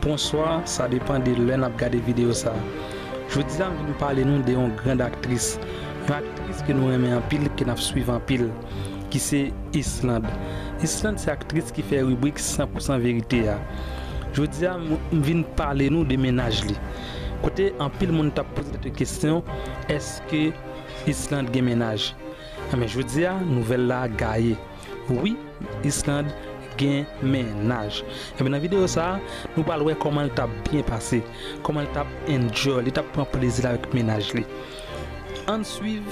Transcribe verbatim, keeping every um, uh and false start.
Bonswa, sa depann de lè n ap gade videyo sa. Jodi a m vin pale nou de yon grand aktris, yon aktris ke nou renmen anpil, ke n ap swiv anpil, ki se Islande. Islande se aktris ki fè ribrik san pou san verite a. Jodi a m vin pale nou de mennaj li. Kote anpil moun t ap poze tèt yo kesyon, èske Islande gen mennaj? Enben jodi a nouvèl la gaye. Wi, Islande gen mennaj. Enben nan videyo sa, nou pral wè kòman l t ap byen pase, kòman l t ap enjoy, li t ap pran plezi l avèk mennaj li. Ann swiv